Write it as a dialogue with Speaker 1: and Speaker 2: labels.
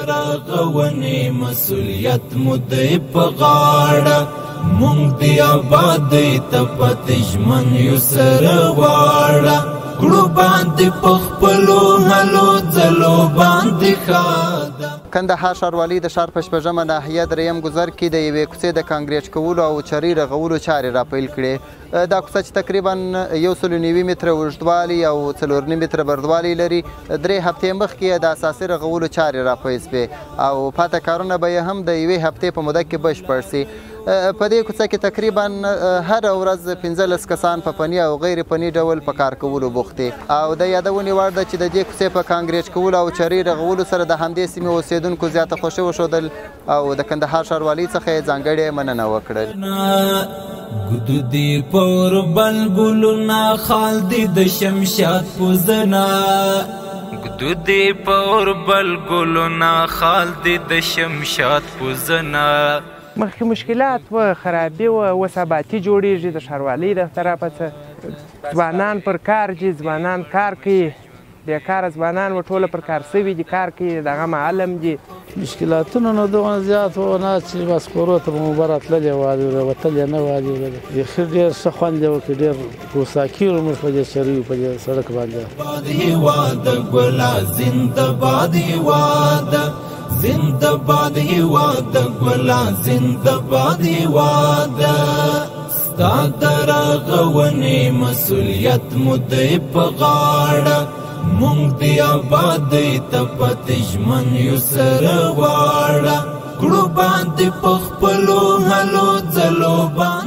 Speaker 1: رغونې مسؤلیت مو دی په غاړه، مونږ دی آبادۍ ته پاتې ژمن یو سره واړه. کړو باندې په خپلو هلو ځلو باندې ښاده.
Speaker 2: کندهار ښاروالۍ د ښار په شپږمه ناحیه دریم ګذر کې د یوې کوڅې د کانکریټ کولو او چرۍ رغولو چارې راپیل کړې. دا کوڅه چې تقریبا 190 متره اوږدوالی او 4.5 متره بردوالی لري، 3 هفتې مخکې یې د اساسي رغولو چارې راپیل شوې او پاته کارونه به یې هم د یوې هفتې په موده کې بشپړ شي. په دې کوڅه کې تقریبا هره ورځ 15 کسان په فني او غیر فني ډول په کار کولو بوخت دي. او د یادونې وړ ده چې د دې کوڅې په کانکریټ کولو او چرۍ رغولو سره د همدې سیمې اوسېدونکو زیاته خوښي وښودل او د کندهار ښاروالۍ څخه یې ځانګړې مننه وکړل.
Speaker 1: ګدو دې پور بل ګلونه خال دې د شمشاد پوزنا، ګدو دې پور بل ګلونه خال دې د شمشاد پوزنا.
Speaker 3: مخکې مشکلات وه، خرابي وه، اوس اباتي جوړېږي د ښاروالۍ د طرفه څه ځوانان پر کار دي، ځوانان کار کوي، بېکاره ځوانان وه ټوله پر کار سوي دي، کار کوي، دغه معلم دي.
Speaker 4: مشکلاتونه نو دونه زیات وو نه چې بس کورو ته به مو اوبه راتللې وه، وتلې نه وه. بیخي ډېر ښه خوند یې وکړ، ډېر هوسا کېږو موږ په دې چریو په دې سړک باندې.
Speaker 1: هېواد ګله زنده باد، هېواد زنده باد، هېواد ګله زنده باد، هېواد ستا د رغونې مسؤلیت مو دی په غاړه، مونږ دی آبادۍ ته پاتې ژمن یو سره واړه. کړو باندې په خپلو هلو ځلو باندې